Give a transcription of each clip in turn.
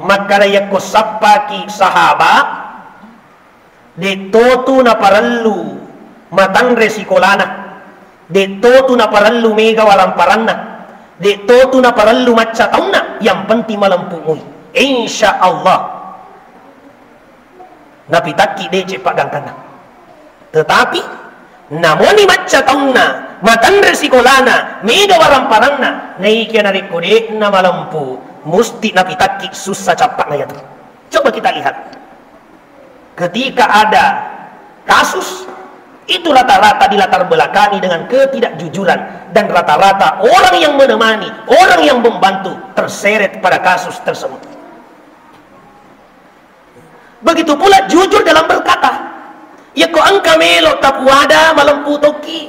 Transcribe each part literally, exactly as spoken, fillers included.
Makkada yakko sappaki sahaba, de' totu naparellu matanre sikolana, de' totu naparellu mega waramparanna, de' totu naparellu macca taunna, yang penting malempu mui. Insya Allah. Napitakki deceng paggangkanna. Tetapi, namoni macca taunna, matanre sikolana, mega waramparanna, naikia narekko de'na malempu, musti napitakki sussa cappa'na yatu. Coba kita lihat. Ketika ada kasus, itu rata-rata dilatar belakangi dengan ketidakjujuran, dan rata-rata orang yang menemani, orang yang membantu terseret pada kasus tersebut. Begitu pula jujur dalam berkata. Yakko engka melo tapuada malempu tokki.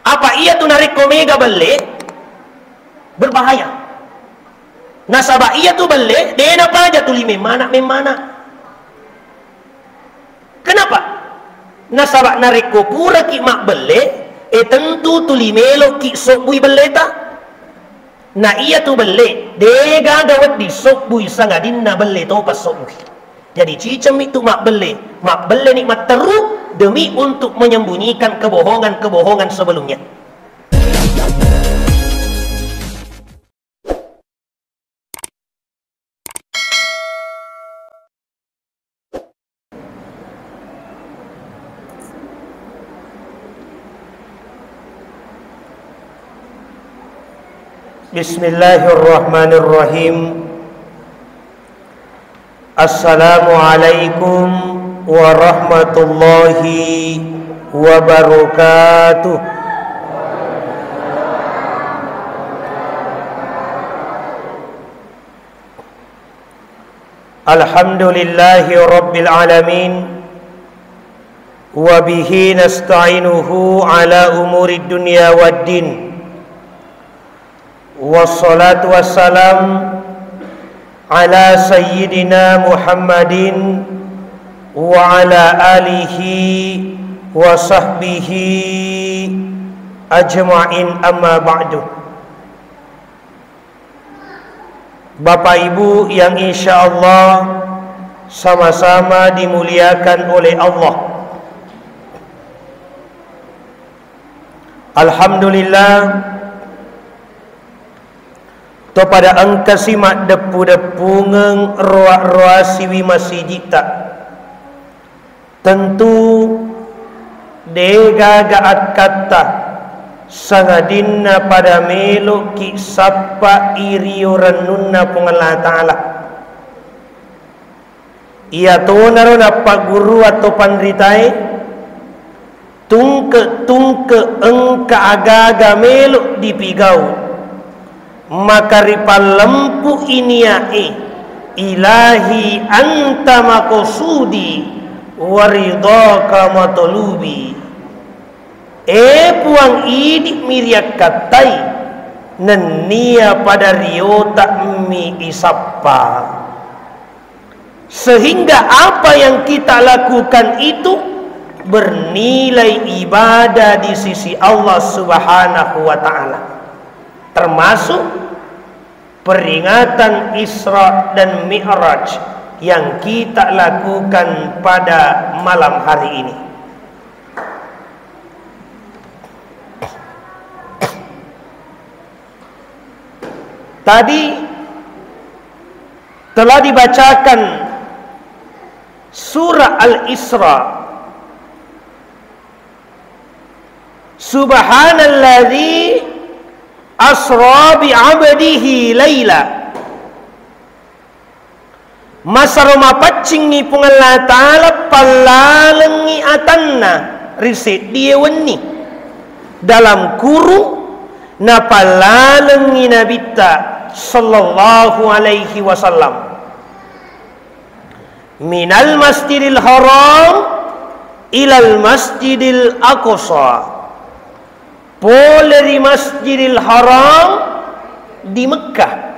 Apa iyatu narekko mega belle, berbahaya. Nasaba iyatu belle, de' napaja tuli memmana-memmana. Kenapa? Nasaba narekko puraki mabbelle, e tentu tuli meloki sobbui belleta. Na iyatu belle, degaga wedding sobbui sangadinna belle topa sobbui. Jadi cicemmi tu mabbelle, mabbelleni matteru demi untuk menyembunyikan kebohongan-kebohongan sebelumnya. Bismillahirrahmanirrahim. Assalamualaikum warahmatullahi wabarakatuh. Alhamdulillahi rabbil alamin. Wa bihi nasta'inuhu ala umuri dunya waddin. Wassalatu wassalam ala sayyidina Muhammadin wa ala alihi wa sahbihi ajma'in, amma ba'du. Bapak Ibu yang insya Allah sama-sama dimuliakan oleh Allah. Alhamdulillah, to pada engkasi maddeppu-deppungeng roa-roasiwi masijitta. Tentu degaga akkatta, sangadinna pada meloki sappai rio rennunna Puang Allah Ta'ala. Iyatonaro nappagguru atau panritae, tungke-tungke engka agaga melo dipigau, maka ripallempu iniae, Ilahi anta makosudi, waridhaka matolubi. E Puang, idi miriakkattai, nennia pada riota mi isappa. Sehingga apa yang kita lakukan itu bernilai ibadah di sisi Allah Subhanahu wa Ta'ala. Termasuk peringatan Isra dan Mi'raj yang kita lakukan pada malam hari ini. Tadi telah dibacakan surah Al-Isra. Subhanalladzi asra bi abdihi laila. Masaro mapaccingngi Puang Allah Ta'ala pallalengngi atanna ri seddie wenni. Dalam kurung, napallalengngi Nabitta sallallahu alaihi wasallam. Minal Masjidil Haram ilal Masjidil Aqsa. Pole ri Masjidil Haram di Mekkah.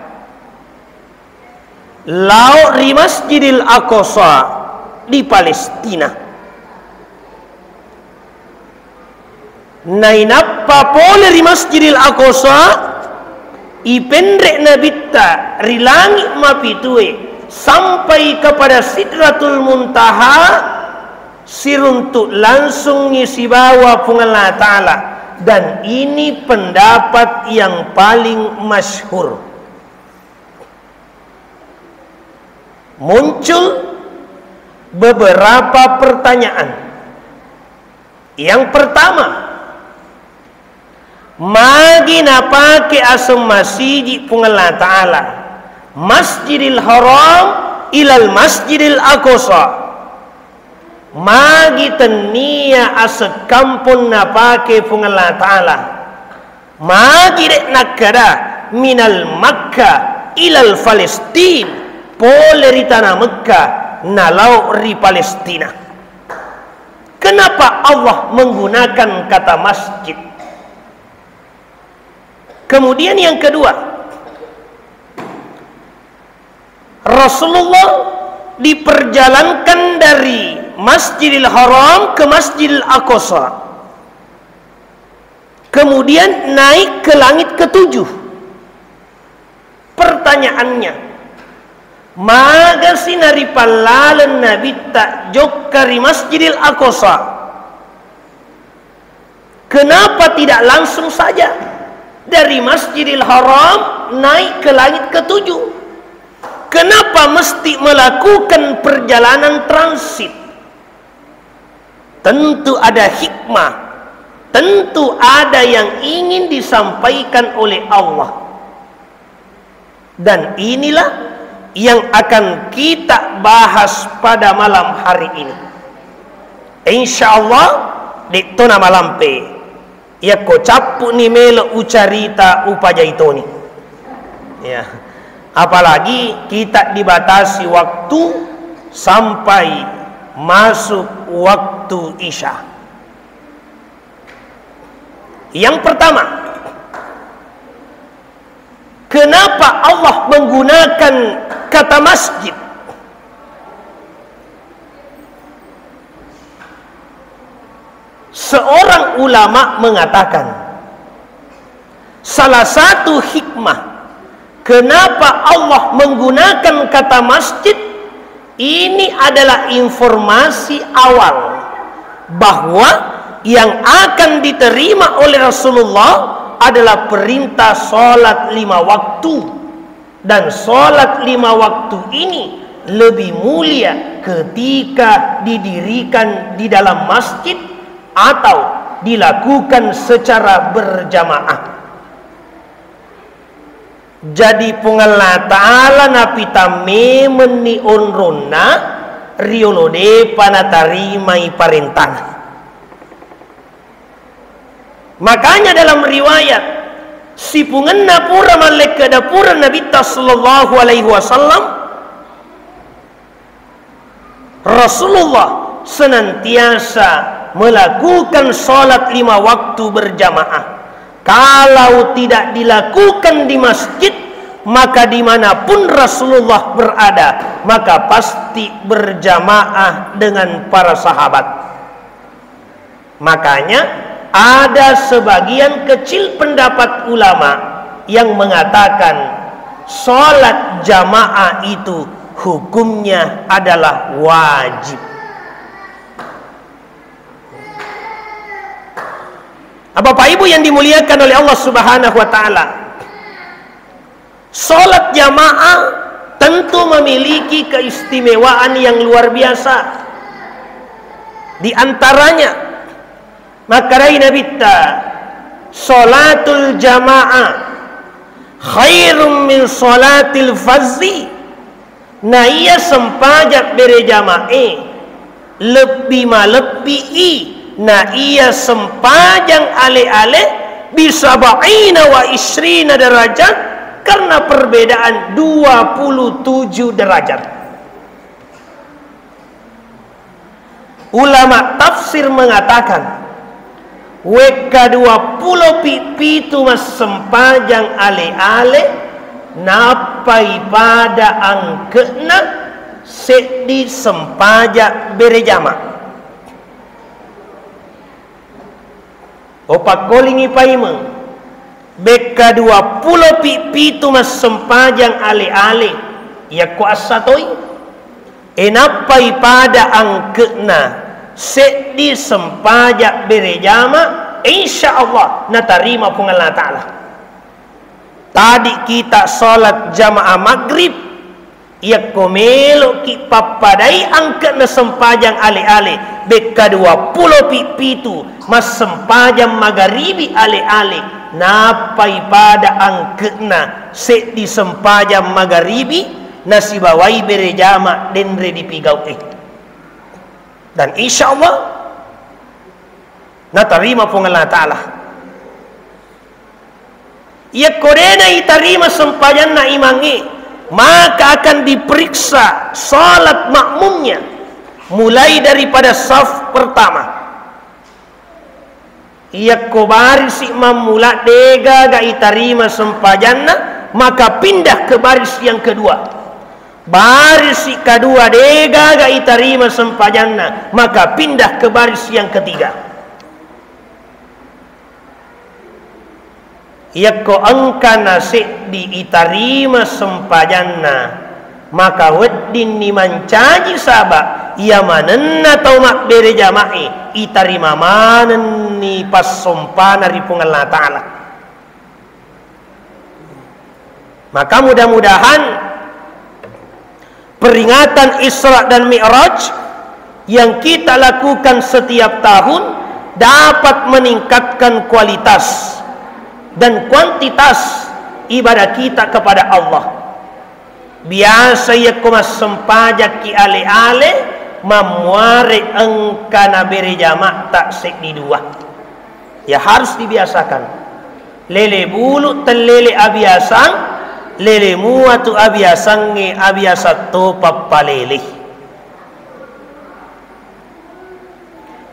Lao ri Masjidil Aqsa di Palestina. Nainappa pole ri Masjidil Aqsa, Ipenre' Nabitta ri langi' mapitue sampai kepada Sidratul Muntaha, siruntu' langsungngi sibawa Puang Allah Ta'ala, dan ini pendapat yang paling masyhur. Muncul beberapa pertanyaan. Yang pertama, magi napake aseng masiji Puang Allah Ta'ala, Masjidil Haram ilal Masjidil Aqsa? Magi tennia aseng kampong napake Puang Allah Ta'ala? Magi de' nakkeda minal Makkah ilal Palestin, pole ri tana Mekkah nalao ri Palestina? Kenapa Allah menggunakan kata masjid? Kemudian yang kedua, Rasulullah diperjalankan dari Masjidil Haram ke Masjidil Aqsa. Kemudian naik ke langit ketujuh. Pertanyaannya, magasi naripallaleng Nabitta jokka ri Masjidil Aqsa? Kenapa tidak langsung saja dari Masjidil Haram naik ke langit ketujuh? Kenapa mesti melakukan perjalanan transit? Tentu ada hikmah, tentu ada yang ingin disampaikan oleh Allah. Dan inilah yang akan kita bahas pada malam hari ini. Insya Allah, de'to namalampe. Yakko cappu'ni melo ucarita, upajai toni. Ya. Apalagi kita dibatasi waktu sampai masuk waktu Isya. Yang pertama, kenapa Allah menggunakan kata masjid? Seorang ulama mengatakan, salah satu hikmah kenapa Allah menggunakan kata masjid, ini adalah informasi awal bahwa yang akan diterima oleh Rasulullah adalah perintah salat lima waktu. Dan salat lima waktu ini lebih mulia ketika didirikan di dalam masjid atau dilakukan secara berjamaah. Jadi, Puang Allah Ta'ala napita memenni onronna riolo depa natarimai parentana. Makanya dalam riwayat, sipungenna pura mallekke dapureng Nabitta sallallahu alaihi wasallam, Rasulullah senantiasa melakukan salat lima waktu berjamaah. Kalau tidak dilakukan di masjid, maka dimanapun Rasulullah berada, maka pasti berjamaah dengan para sahabat. Makanya, ada sebagian kecil pendapat ulama yang mengatakan salat jamaah itu hukumnya adalah wajib. Bapak Ibu yang dimuliakan oleh Allah Subhanahu wa Ta'ala, salat jamaah tentu memiliki keistimewaan yang luar biasa. Di antaranya, makkedai Nabitta, "Salatul jamaah khairum min salatil fazzi." Na iya sempajang berejamae lebbi malebbii na iya sempajang ale-ale, bisab'ina wa isyrina darajat, karena perbedaan dua puluh tujuh derajat. Ulama tafsir mengatakan, wekka dua pulo pi pitu massempajang ale-ale, nappai pada angke'na seddi sempajang berejama. Opakkolingi paimeng, Bekka duappulo pi pitu massempajang ale-ale, yakko assatoi. E nappai pada angke'na seddi sempajang berejama, insya Allah natarima Puang Allah Ta'ala. Tadi kita salat jamaah maghrib, yakko melo'ki pappadai angke'na sempajang ale-ale, bekka duappulo pi pitu massempajang magaribi ale-ale, nappai pada angke'na seddi sempajang magaribi nasibawai berejama denre dipigau'e. Dan insya Allah natarima Puang Allah Ta'ala. Yakko dena itarima sempajanna imangnge, maka akan diperiksa salat makmumnya, mulai daripada saf pertama. Yakko barisi mammula degaga itarima sempajanna, maka pindah ke baris yang kedua. Barisi kedua degaga itarima sempajanna, maka pindah ke baris yang ketiga. Yakko engkana seddi itarima sempajanna, maka weddinni mancaji, saba iya manenna tau mabbere jama'i itarima manenni passompana ri Puang Allah Ta'ala. Maka mudah-mudahan peringatan Isra dan Mi'raj yang kita lakukan setiap tahun dapat meningkatkan kualitas dan kuantitas ibadah kita kepada Allah. Biasa yakko massempajakki ale-ale, mammuare engka nabere jama'ta seddi dua. Ya, harus dibiasakan. Lele bulu tellele abiasang, lele mua tu abiasangnge abiasang to pappalele.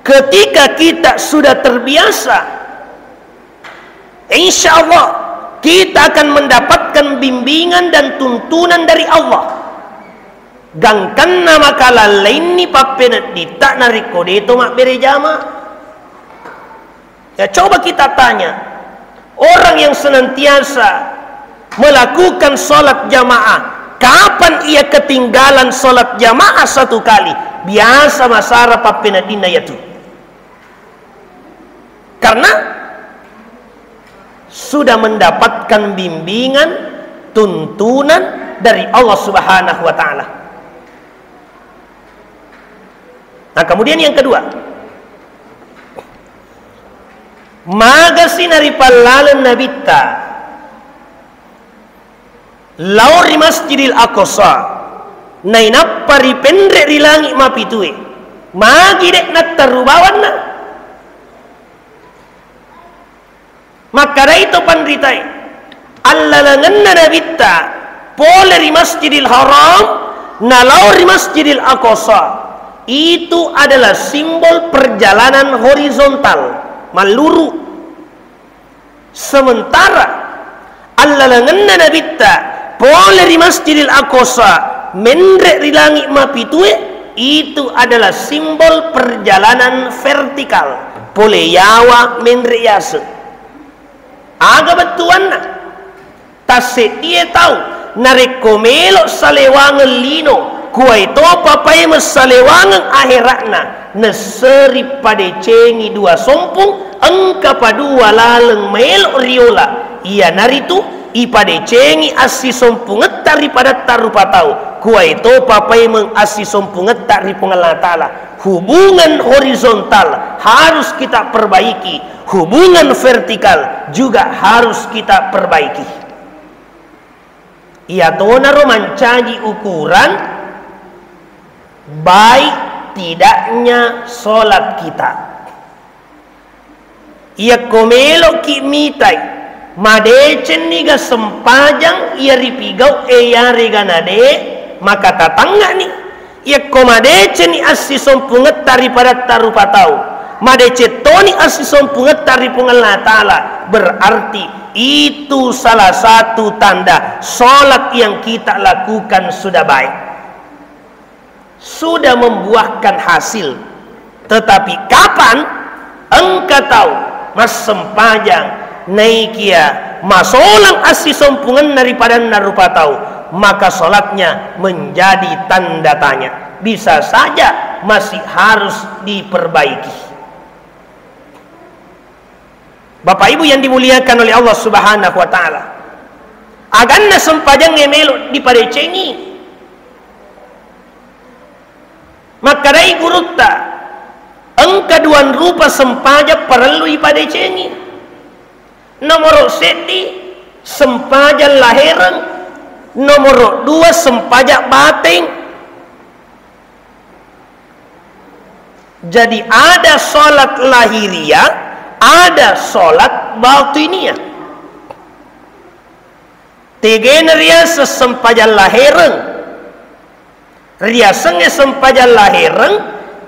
Ketika kita sudah terbiasa, insya Allah kita akan mendapatkan bimbingan dan tuntunan dari Allah. Gangkanna makalallainni pappenedditta narekko deto mabbere jama. Ya, coba kita tanya, orang yang senantiasa melakukan sholat jamaah, kapan ia ketinggalan sholat jamaah satu kali, biasa masara pappeneddinna yatu. Karena sudah mendapatkan bimbingan, tuntunan dari Allah Subhanahu wa Ta'ala. Nah, kemudian yang kedua, magasi naripallaleng Nabitta lao ri Masjidil Aqsa, nainappa ripenre ri langi mapitue, magi de' nattaru bawanna? Makkedai to panritae, allalengenna Nabitta pole ri Masjidil Haram, nalao ri Masjidil Aqsa, itu adalah simbol perjalanan horizontal, malluru. Sementara allalengenna Nabitta pole ri Masjidil Aqsa, menre ri langi mapitue, itu adalah simbol perjalanan vertikal, pole yawa menre yaseng. Aga bettuanna? Tasseddie tau narekko melo salewangeng lino, kuwae topa paimeng salewangeng ahera'na, nesseri padecengi dua sompung, engka padua laleng maelo riola, iyanaritu ipadecengi assisompungetta ri padatta rupa tau, kuwae topa paimeng assisompungetta ri Puang Allah Ta'ala. Hubungan horizontal harus kita perbaiki, hubungan vertikal juga harus kita perbaiki. Iyatonaro mancaji ukuran baik tidaknya sholat kita. Iyakko melo'ki mitai, madecenniga sempajang iya ripigau e yarega nade, maka tatangngani. Iyakko madecenni assisompungetta ri padatta rupa tau, madeceng toni assisompungetta ri Puang Allah Ta'ala, berarti itu salah satu tanda sholat yang kita lakukan sudah baik, sudah membuahkan hasil. Tetapi kapan engka tau massempajang naikia masolang assisompungenna ri padanna rupa tau, maka salatnya menjadi tanda tanya. Bisa saja masih harus diperbaiki. Bapak Ibu yang dimuliakan oleh Allah Subhanahu wa Ta'ala, aganna sempajangnge melo dipadecengi. Makkedai gurutta, engka duang rupa sempajang parellu ipadecengi. Nomoro seddi, sempajang lahereng. Nomoro dua, sempajang bateng. Jadi, ada salat lahiriah, ada salat batiniah. Tegana riaseng sempajang lahereng. Riasengnge sempajang lahereng,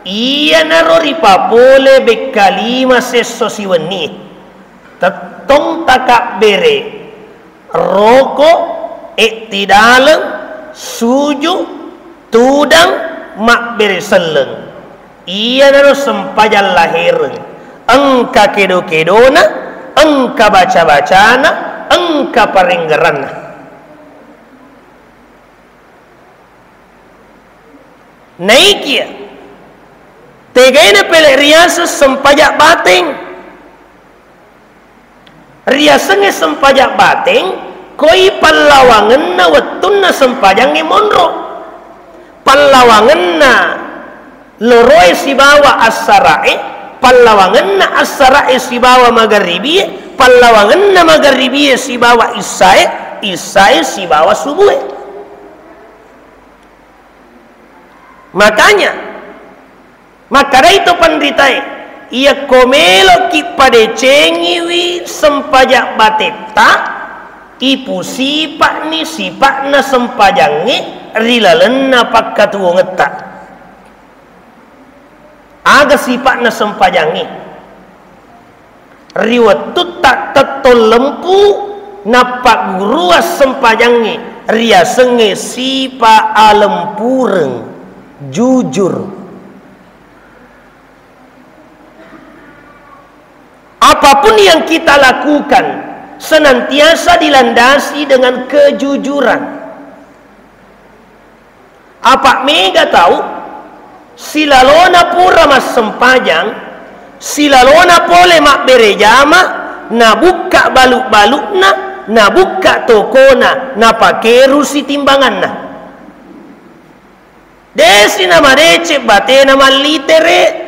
iyanaro ripapole bekka lima sesso siwenni. Tettong takabbere, roko, ettidaleng, suju, tudang, mabbere selleng. Iyanaro sempajang lahereng. Engka kedo-kedona, engka baca-bacana, engka parenggeranna. Naikia, tegaina pele riaseng sempajang bateng. Riasengnge sempajang bateng, koi pallawangenna wettunna sempajangnge monro. Pallawangenna loroe sibawa assarae, pallawangenna assarae sibawa magaribie, pallawangenna magaribie sibawa issae, issae sibawa subue. Makanya, makkedai to panritae, iyakko meloki padecengiwi sempajang batetta, ipusipa'ni sipa'na sempajangnge ri lalenna pakkatuwongetta. Aga sipa'na sempajangnge? Ri wettutta tettong lempu, nappagguruang sempajangnge, riasengnge sipa alempureng, jujur. Apapun yang kita lakukan, senantiasa dilandasi dengan kejujuran. Apa mega tau, silalona pura massempajang, silalona pole mabbere jama, nabukka balu-balukna, nabukka tokona, napakeru sitimbanganna. Desi namadeceng batena mallitere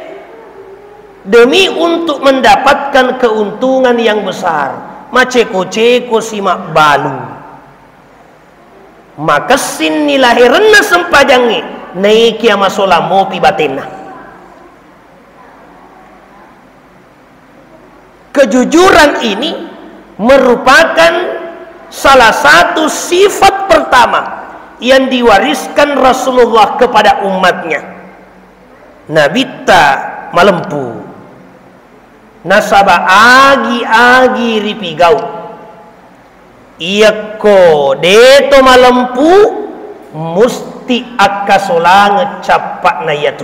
demi untuk mendapatkan keuntungan yang besar. Maceko-ceko si mabbalu. Makessinni laherenna sempajangnge, naikia masolang mopi batenna. Kejujuran ini merupakan salah satu sifat pertama yang diwariskan Rasulullah kepada umatnya. Nabitta malempu. Nasaba agi-agi ripigau. Iyakko deto malempu, musti akkasolangeng cappa'na iyatu.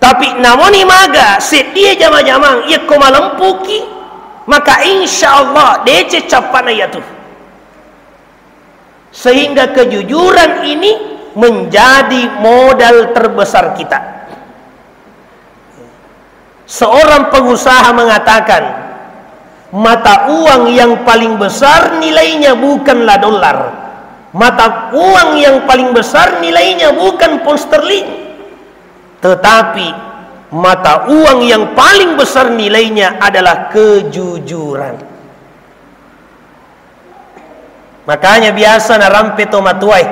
Tapi namoni maga seddie jama-jamang, iyakko malempuki, maka insya Allah deceng cappa'na iyatu. Sehingga kejujuran ini menjadi modal terbesar kita. Seorang pengusaha mengatakan, mata uang yang paling besar nilainya bukanlah dolar. Mata uang yang paling besar nilainya bukan pound sterling. Tetapi mata uang yang paling besar nilainya adalah kejujuran. Makanya biasa narampe to matuae.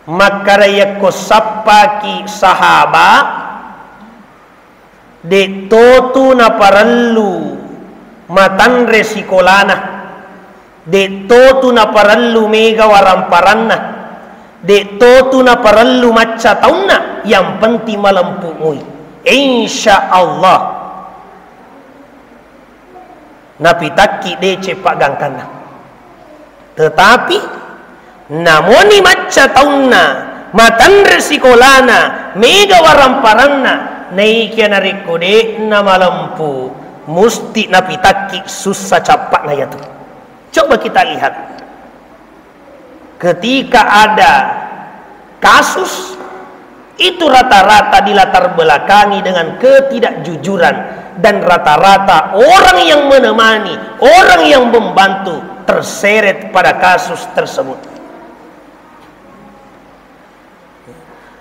Makkada yakko sappaki sahaba, de' totu naparellu matanre sikolana, de' totu naparellu mega waramparanna, de' totu naparellu macca taunna, yang penting malempu mui. Insya Allah. Napitakki deceng paggangkanna. Tetapi, namoni macca taunna, matanre sikolana, mega waramparanna, Naikia narekko de'na malempu, musti napitakki sussa cappa'na iyatu. Coba kita lihat. Ketika ada kasus, itu rata-rata dilatar belakangi dengan ketidakjujuran, dan rata-rata orang yang menemani, orang yang membantu terseret pada kasus tersebut.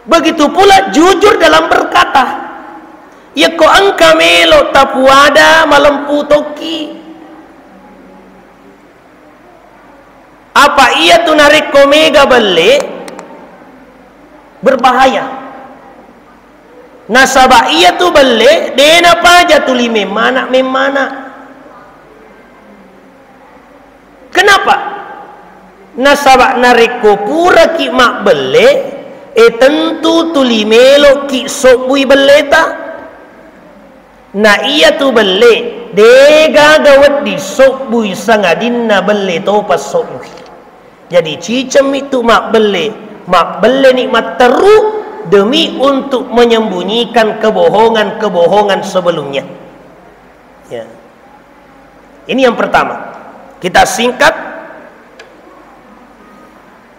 Begitu pula jujur dalam berkata. Yakko engka melo tapuada malempu tokki. Apa iyatu narekko mega belle, berbahaya. Nasaba iyatu belle, de napaja tuli memmana-memmana. Kenapa? Nasaba narekko puraki mabbelle, e tentu tuli meloki sobbui belleta. Na iyatu belle, degaga wedding sobbui sangadinna belle topa sobbui. Jadi cicemmi tu mabbelle, mabbelleni matteru demi untuk menyembunyikan kebohongan-kebohongan sebelumnya. Ya. Ini yang pertama. Kita singkat.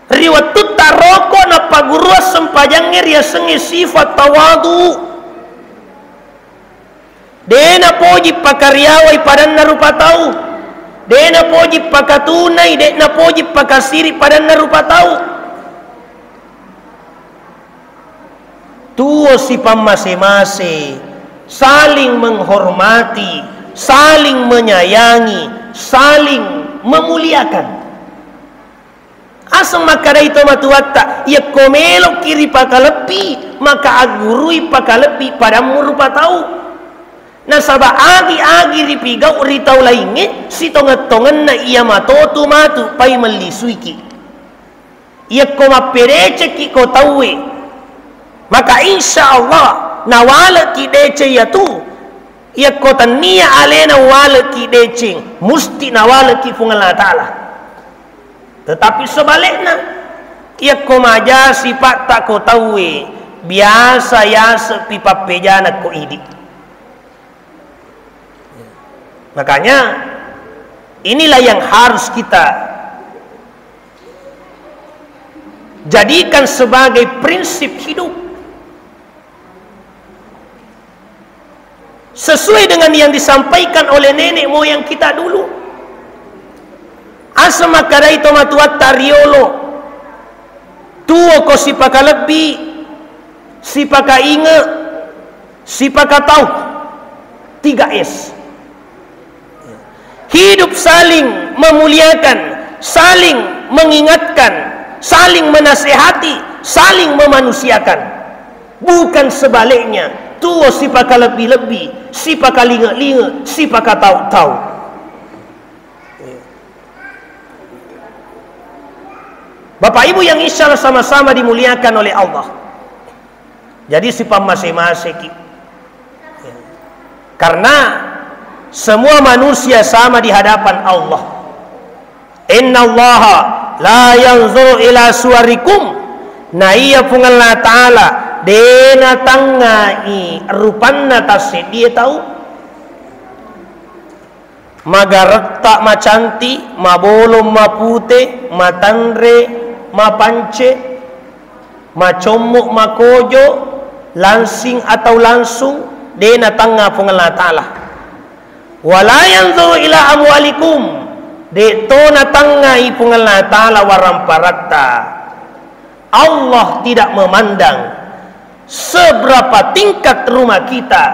Ri wettutta roko nappaguruang sempajangnge riasengnge sifat tawadu. De napoji pakariawai padanna rupa tau. De napoji pakatunai, de napoji pakasiri padanna rupa tau. Tuo sipammase-mase, saling menghormati, saling menyayangi, saling memuliakan. Aseng makkadai tomatuatta, yakko meloki ripakalebbi, maka aggurui pakalebbi padammu rupa tau. Nasaba agi-agi ripigau ri tau laingnge, sitongeng-tongenna iya matotu matu pai mellisuiki. Yakko mappedecekki ko tauwe, maka insya Allah nawaleki deceng iyatu. Yakko tennia alena waleki deceng, musti nawaleki Puang Allah Ta'ala. Tetapi sebalikna, yakko maja sipatta ko tauwe, biasa yasepi pappejana ko idi. Makanya, inilah yang harus kita jadikan sebagai prinsip hidup. Sesuai dengan yang disampaikan oleh nenek moyang kita dulu. Aseng makkadai tomatuatta riolo, tuo ko sipakalebbi, sipakainge, sipakatau. Tiga S. Hidup saling memuliakan, saling mengingatkan, saling menasehati, saling memanusiakan. Bukan sebaliknya, tuo sipakalebbi-lebbi, sipakalinge-linge, sipakatau-tau. Bapak Ibu yang insya Allah sama-sama dimuliakan oleh Allah. Jadi sipammase-maseki. Karena semua manusia sama di hadapan Allah. Innallaha la yanzuru ila suwarikum. Na iya Puang Allah Ta'ala de natangngai rupanna tasseddie tau. Magaretta macanti, mabolong mapute, matanre mapance, macommo makojo, langsing atau langsung, de natangnga Puang Allah Ta'ala. Wala yanzuru ila amwalikum, de to natangngai Puang Allah Ta'ala waramparatta. Allah tidak memandang seberapa tingkat rumah kita,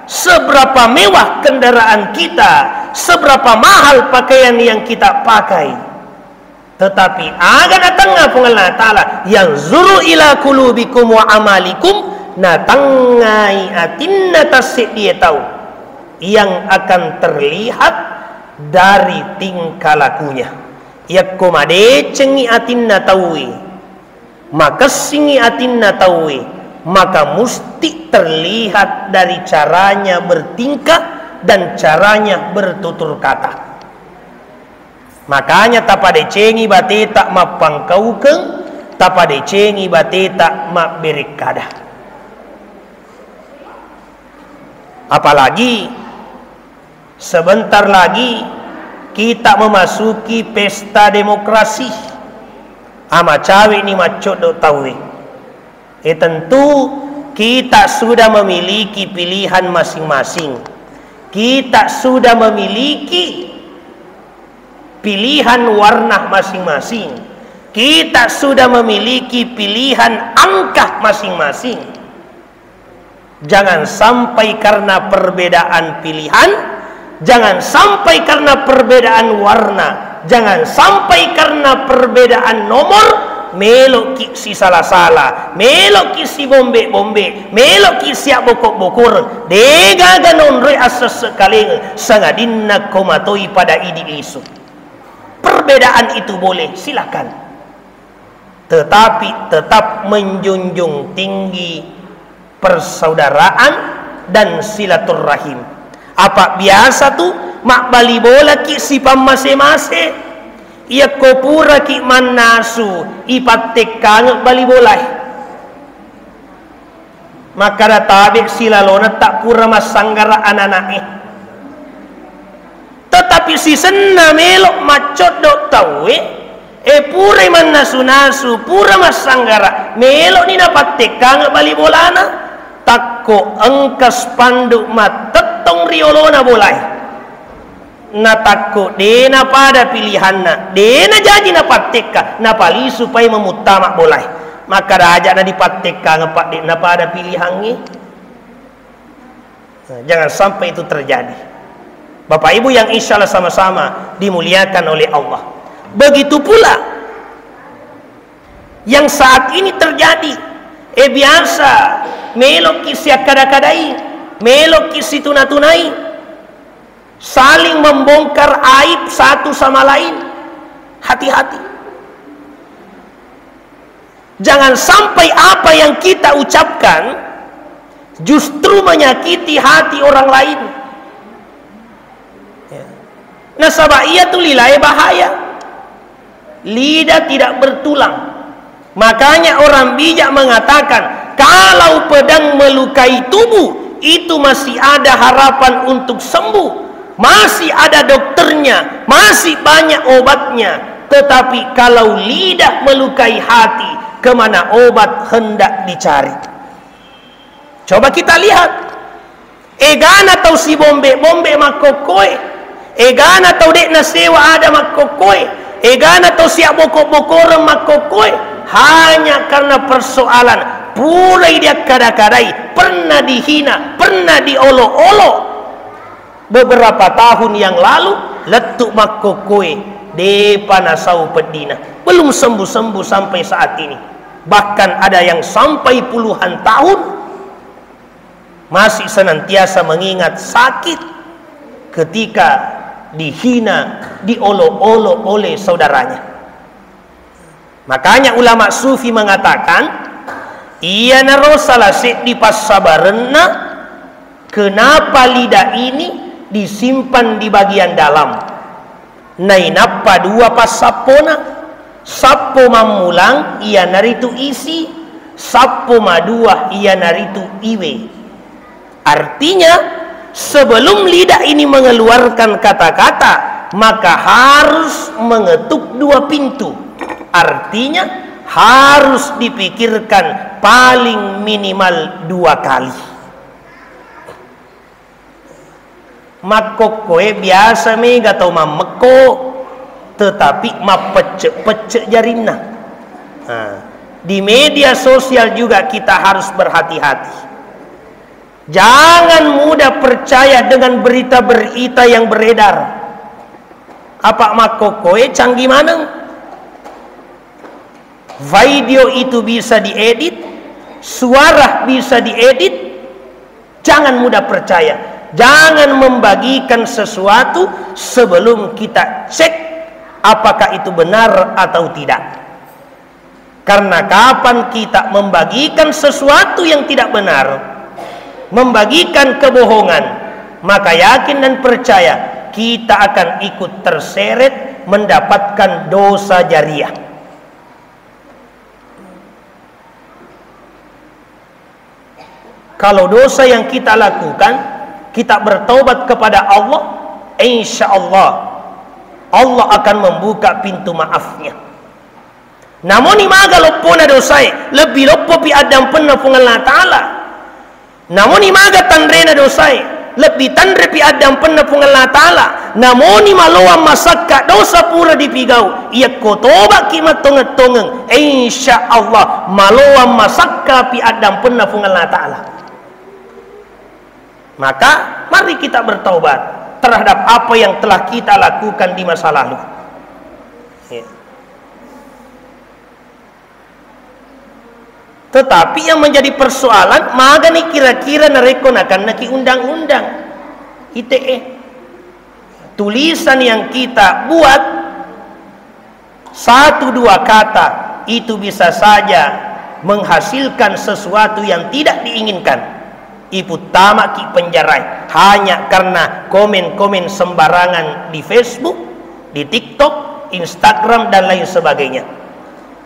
seberapa mewah kendaraan kita, seberapa mahal pakaian yang kita pakai. Tetapi aga natangnga Puang Allah Ta'ala, yanzuru ila qulubikum wa amalikum, natangngai atinna tasseddie tau yang akan terlihat dari tingkah lakunya. Yakko madecengngi atinna tauwe, makessingngi atinna tauwe, maka musti terlihat dari caranya bertingkah dan caranya bertutur kata. Makanya tapadecengi bateta mappangkaukeng, tapadecengi bateta mabberekkada. Apalagi sebentar lagi kita memasuki pesta demokrasi. Amacawe ni maccoddo tauwe. E, tentu kita sudah memiliki pilihan masing-masing. Kita sudah memiliki pilihan warna masing-masing. Kita sudah memiliki pilihan angka masing-masing. Jangan sampai karena perbedaan pilihan, jangan sampai karena perbedaan warna, jangan sampai karena perbedaan nomor, meloki sisala-sala, meloki sibombe-bombe, meloki siabboko-bokoreng, degaga nonroi assesse kalengeng, sangadinna ko matoi pada idi lisu. Perbedaan itu boleh, silakan. Tetapi tetap menjunjung tinggi persaudaraan dan silaturrahim. Apa biasa tu mabbali bolaki sipammase-mase. Iyakko puraki mannasu, ipattekkangeng bali bolae. Makkada tabe silalona tak pura massanggara anak-anaknya. Tetapi sisenna melo maccoddo tauwe, e, purai mannasu-nasu, pura massanggara, meloni napattekkangeng bali bolana. Takko engka spanduk mattettong ri olona bolae. Natakko de napada pilihanna, de najaji napattekka, napalisu pai mamuttama bolae. Makkada aja nadipattekkangeng, Pak, de napada pilihangnge. Nah, jangan sampai itu terjadi. Bapak Ibu yang insya Allah sama-sama dimuliakan oleh Allah. Begitu pula yang saat ini terjadi. E, biasa, meloki siakkada-kadai, meloki situna-tunai, saling membongkar aib satu sama lain. Hati-hati. Jangan sampai apa yang kita ucapkan justru menyakiti hati orang lain. Ya. Nasaba iya tu lilae bahaya. Lidah tidak bertulang. Makanya orang bijak mengatakan, kalau pedang melukai tubuh, itu masih ada harapan untuk sembuh. Masih ada dokternya, masih banyak obatnya. Tetapi kalau lidah melukai hati, kemana obat hendak dicari? Coba kita lihat. Egana tau sibombe-bombe makkokkoe. Egana tau de'na sewa ada makkokkoe. Egana tau siabboko-bokoreng makkokkoe. Hanya karena persoalan purai diakkada-kadai, pernah dihina, pernah diolo-olo. Beberapa tahun yang lalu, lettu makkokkoe, depa nasau peddina. Belum sembuh-sembuh sampai saat ini. Bahkan ada yang sampai puluhan tahun masih senantiasa mengingat sakit ketika dihina, diolo-olo oleh saudaranya. Makanya ulama sufi mengatakan, iyanaro salah seddi passabarenna kenapa lidah ini disimpan di bagian dalam. Nainappa dua passappona, sappo mammulang iyanaritu isi, sappo madua iyanaritu iwe. Artinya, sebelum lidah ini mengeluarkan kata-kata, maka harus mengetuk dua pintu. Artinya, harus dipikirkan paling minimal dua kali. Makkokkoe biasa mega tau mammekko, tetapi mappecce-pecce jarinna. Nah, di media sosial juga kita harus berhati-hati. Jangan mudah percaya dengan berita-berita yang beredar. Apa makkokkoe canggih maneng. Video itu bisa diedit, suara bisa diedit. Jangan mudah percaya. Jangan membagikan sesuatu sebelum kita cek apakah itu benar atau tidak. Karena kapan kita membagikan sesuatu yang tidak benar, membagikan kebohongan, maka yakin dan percaya kita akan ikut terseret mendapatkan dosa jariah. Kalau dosa yang kita lakukan, Kita bertaubat kepada Allah, insya Allah, Allah akan membuka pintu maafnya. Namoni maga loppona dosae, lebbi loppopi addampenna Puang Allah Ta'ala. Namoni maga tanrena dosae, lebbi tanrepi addampenna Puang Allah Ta'ala. Namoni maloang masakka dosa pura dipigau, iyakko tobakki mattongeng-tongeng, insya Allah maloang masakkapi addampenna Puang Allah Ta'ala. Maka, mari kita bertaubat terhadap apa yang telah kita lakukan di masa lalu. Ya. Tetapi yang menjadi persoalan, magani kira-kira narekko nakennaki undang-undang I T E. Tulisan yang kita buat, satu dua kata itu bisa saja menghasilkan sesuatu yang tidak diinginkan. Iputtamaki penjarae hanya karena komen-komen sembarangan di Facebook, di TikTok, Instagram, dan lain sebagainya.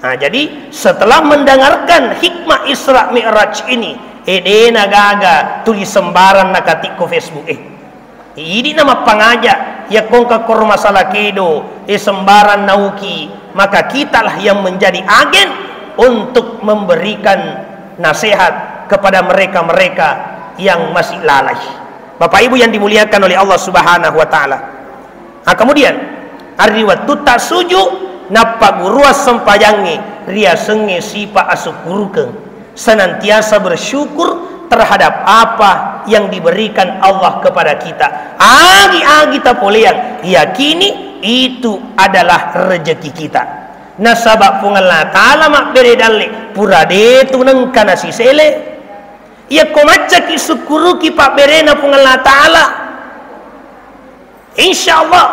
Nah, jadi setelah mendengarkan hikmah Isra Mi'raj ini, eh, dena gaga tuli sembarang nakatikko Facebook, eh. Idi'na mappangaja, yakko engka koro masalah kedo, eh, sembarang nauki, maka kitalah yang menjadi agen untuk memberikan nasihat kepada mereka-mereka yang masih lalai. Bapak Ibu yang dimuliakan oleh Allah Subhanahu wa Ta'ala. Nah, kemudian, ari wettutta suju, nappaggurua sempajangnge, riasengnge sipa asukkurukeng. Senantiasa bersyukur terhadap apa yang diberikan Allah kepada kita. Agi-agi tapoleang, yakini itu adalah rezeki kita. Nasaba Puang Allah Ta'ala mabbere dalle, pura detu nengka nasisele. Yakko maccaki sukkuruki pabberena Puang Allah Ta'ala, insya Allah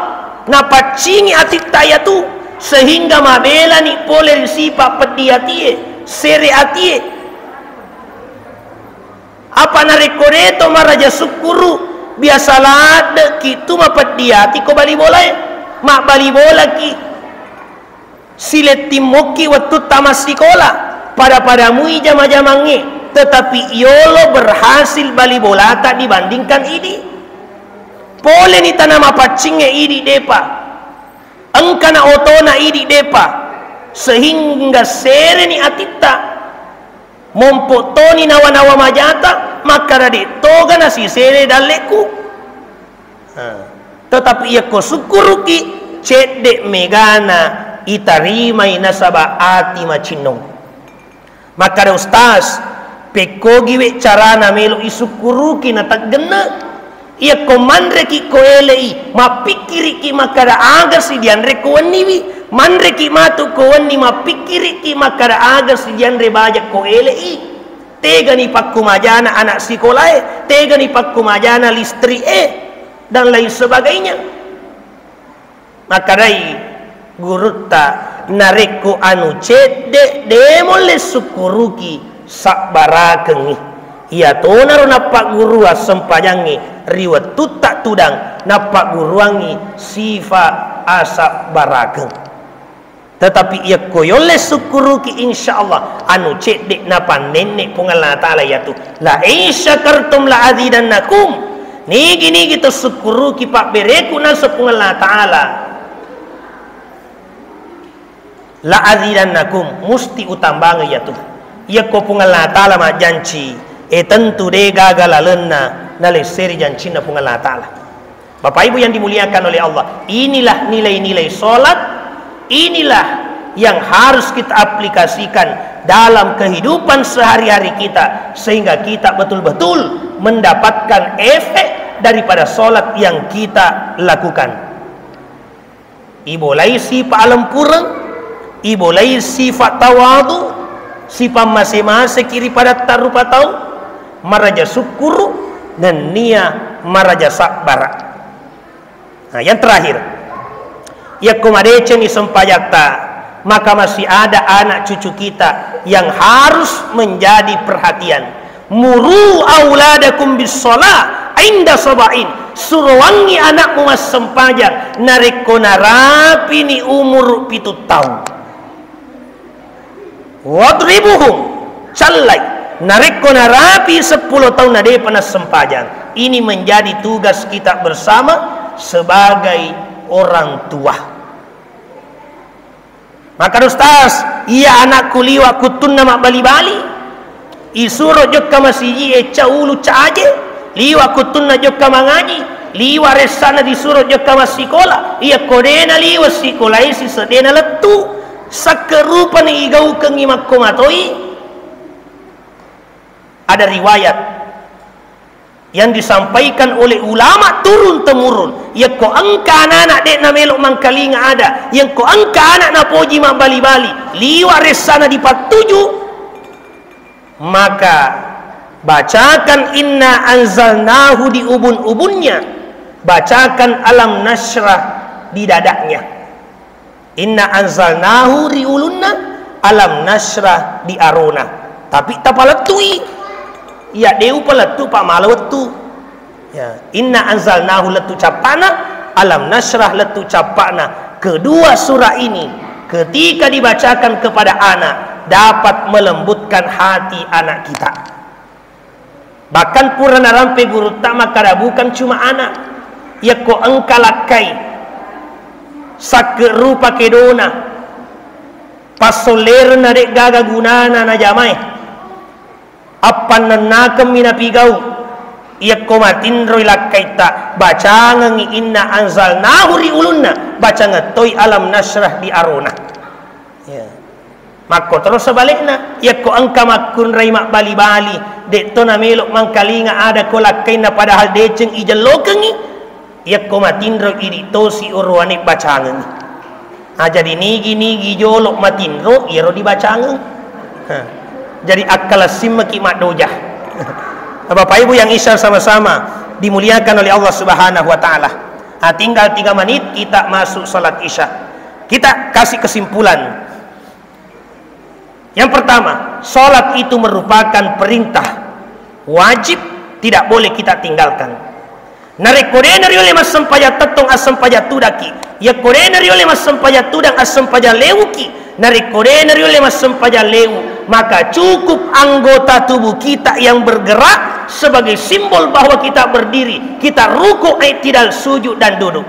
napaccingi atitta iyatu, sehingga mabelani pole ri sipa peddi atie, sere atie. Apa narekko deto maraja sukkuru, biasa laddeki tu mapeddi ati ko bali bolae, mabbali bolaki. Silettimmokki wettutta massikola, pada-padamui jama-jamangnge, tetapi yolo berhasil bali bolata dibandingkan idi. Poleni tana mapaccingnge idi depa, engkana otona idi depa, sehingga sereni atitta. Mompo toni nawa-nawa majata, makkada de toga nasisere dalleku. Nah, tetapi yakko sukkuruki, cedde megana itarimai nasaba ati macinnong. Makkada ustaz, pekkogiwe carana melo isukkuruki nataggenne. Yakko manreki ko elei, mappikkiriki makkada agasi dianre ko wenniwi. Manreki matu ko wenni, mappikkiriki makkada agasi dianre baja ko elei. Tegani pakkumajana anak sikolae, tegani pakkumajana listrik e, dan lain sebagainya. Makkedai gurutta, narekko anu cedde, de mulle sukkuruki, sabbarakengngi. Iyatonaro nappaggurua sempajangnge ri wettutta tudang, nappagguruangngi sifa asabbarakeng. Tetapi yakko yolle sukkuruki, insya Allah anu cedde napannenne Puang Allah Ta'ala yatu. La in syakartum la azidannakum. Nigi-nigi to sukkuruki pabbereku, naseng Puang Allah Ta'ala, la azidannakum, musti utambangi yatu. Yakko Puang Allah Ta'ala majjanci, e tentu de gaga lalenna nalesseri jancinna Puang Allah Ta'ala. Bapak Ibu yang dimuliakan oleh Allah, inilah nilai-nilai sholat, inilah yang harus kita aplikasikan dalam kehidupan sehari-hari kita, sehingga kita betul-betul mendapatkan efek daripada sholat yang kita lakukan. Ibolai sipa alempureng, ibolai sifa tawadu, sipa mase-maseki ri padatta rupa tau, maraja sukkuru, nennia maraja sabbara. Nah, yang terakhir, yakko madecenni sempajatta, maka masih ada anak cucu kita yang harus menjadi perhatian. Muru auladakum bis shalah inda sab'in. Suroangngi anakmu massempajang narekko narapini umuru pitu taung. Wadribuhum, callai. Narekko narapi seppulo taunna de'pa nassempajang, ini menjadi tugas kita bersama sebagai orang tua. Maka, Ustaz, iya anakku liwa kuttunna mabbali-bali, isuro jokka masiji e ca ulu ca aje, liwa kuttunna jokka mangaji, liwa ressana disuro jokka massikola, iya ko de'na liwa sikolae siseddena lettu, sakke rupani igaukengngi makko matoi. Ada riwayat yang disampaikan oleh ulama turun temurun, yakko engka anak-anak de'na melo mangkalinga ada, yakko engka anak napoji mabbali-bali, liwa ressana dipattuju, maka bacakan inna anzalnahu di ubun-ubunnya, bacakan alam nasyrah di dadanya. Inna anzalnahu ri ulunna, alam nasyrah di arona. Tapi tapalettui. Iya, de' upalettu, pa mala wettu. Ya, inna anzalnahu lettu cappana, alam nasyrah lettu cappana. Kedua surah ini ketika dibacakan kepada anak, dapat melembutkan hati anak kita. Bahkan pura narampe gurutta makkada, bukan cuma anak, yakko engka lakkai sakke rupa kedona, passollerenna de'gaga gunana najamae, appannennakemmi napigau, yakko matinroi lakkaitta, bacangengngi inna anzalnahu ri ulunna, bacangeng toi alam nasyrah di arona. Ya. Makkotoro sebalikna, yakko engka makkunrai mabbali-bali, de'to namelo mangkalinga ada ko lakkainna padahal deceng ijellokengngi, yakko matinro idi tosi orowane bacangengngi. Ah, jadi nigi-nigi jolo matinro, iyaro dibacangeng. Ha. Jadi akkalessimmeki maddoja. Bapak Ibu yang Isya sama-sama dimuliakan oleh Allah Subhanahu wa Ta'ala. Ah, tinggal tiga menit kita masuk salat Isya. Kita kasih kesimpulan. Yang pertama, salat itu merupakan perintah wajib, tidak boleh kita tinggalkan. Narekko de' nariulle massempajang tettong, assempajang tudakki. Yakko de' nariulle massempajang tudang, assempajang lewuki. Narekko de' nariulle massempajang lewu, maka cukup anggota tubuh kita yang bergerak sebagai simbol bahwa kita berdiri, kita ruku', i'tidal, sujud, dan duduk.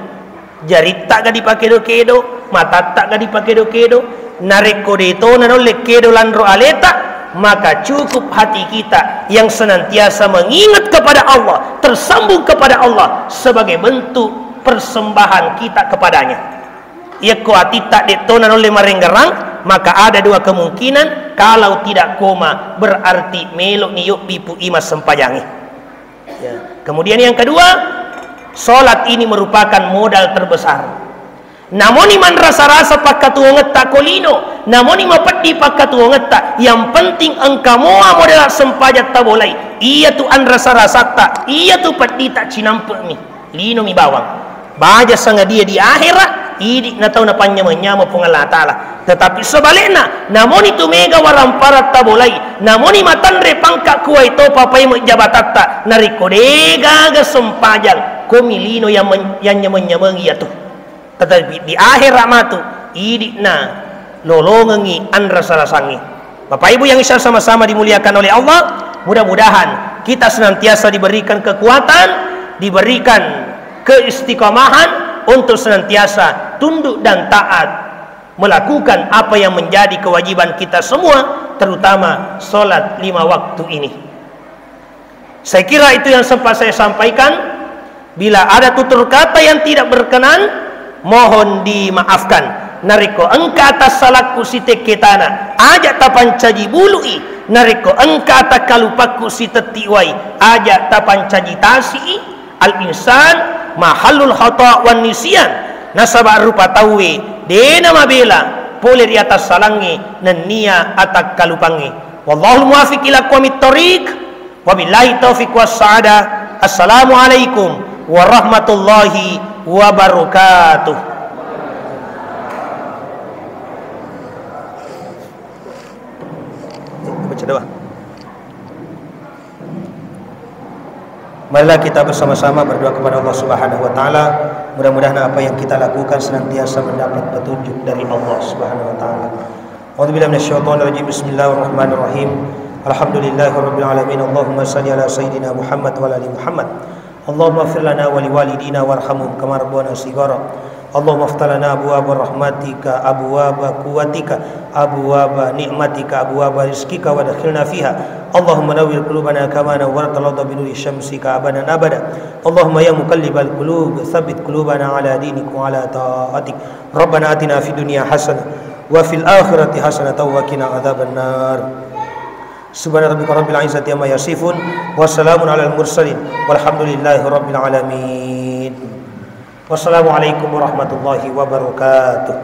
Jaritta ga dipakedo-kedo, matatta ga dipakedo-kedo. Narekko de' tona naulle kedo lanro aleta, maka cukup hati kita yang senantiasa mengingat kepada Allah, tersambung kepada Allah sebagai bentuk persembahan kita kepada-Nya. Yakko atitta de' tona naulle marenggerang, maka ada dua kemungkinan, kalau tidak koma berarti melo ni yobbi pu ima sempajangi. Ya. Kemudian yang kedua, salat ini merupakan modal terbesar. Namoni manrasa-rasa pakkatuwongetta ko lino, namoni mapeddi pakkatuwongetta, yang penting engka mua modal sempajang tabolai. Iyatu anrasa-rasatta, iyatu peddita cinampe'mi. Linomi bawang. Baja sangadie di ahera, idi na tau napanynyameng-nyameng Puang Allah Ta'ala. Tetapi sebalikna, namoni tu mega waramparang tabolai, namoni matanre pangka kuwai topa paimeng jabatatta, narekko degaga sempajang, komi lino yang men-, yang nyameng-nyameng iyatu. Tetapi di ahera matu, idi na lolongengngi anrasa-rasangngi. Bapak Ibu yang Isya sama-sama dimuliakan oleh Allah, mudah-mudahan kita senantiasa diberikan kekuatan, diberikan keistiqomahan untuk senantiasa tunduk dan taat melakukan apa yang menjadi kewajiban kita semua, terutama salat lima waktu ini. Saya kira itu yang sempat saya sampaikan. Bila ada tutur kata yang tidak berkenan, mohon dimaafkan. Narekko engka atassalakku sitekke tana, aja tapancaji bului. Narekko engka atakkalupakku sitetti wai, aja tapancaji tasi'i. Al-insan mahallul khata wan nisyan. Nasaba rupa tauwe dena mabela pole ri atassalangnge nennia atakkalupangnge. Wallahul muwaffiq ila aqwamit thoriq. Wabillahi taufiq was sa'adah. Assalamualaikum warahmatullahi wabarakatuh. Baca doa. Marilah kita bersama-sama berdoa kepada Allah Subhanahu wa Ta'ala. Mudah-mudahan apa yang kita lakukan senantiasa mendapat petunjuk dari Allah Subhanahu wa Ta'ala. A'udzubillahi minasyaitonirrajim. Bismillahirrahmanirrahim. الحمد لله رب العالمين. اللهم صل على سيدنا محمد وعلى آل محمد. اللهم اغفر لنا ولوالدينا وارحمهم كما ربونا صغارا. اللهم افتح لنا أبواب رحمتك، أبواب قوتك، أبواب نعمتك، أبواب رزقك وأدخلنا فيها. اللهم نور قلوبنا كما نورت الأرض بنور شمسك أبدا أبدا. اللهم يا مقلب القلوب ثبت قلوبنا على دينك وعلى طاعتك. ربنا آتنا في الدنيا حسنة وفي الآخرة حسنة وقنا عذاب النار. سبحان ربك رب العزة عما يصفون، وسلام على المرسلين، والحمد لله رب العالمين. والسلام عليكم ورحمة الله وبركاته.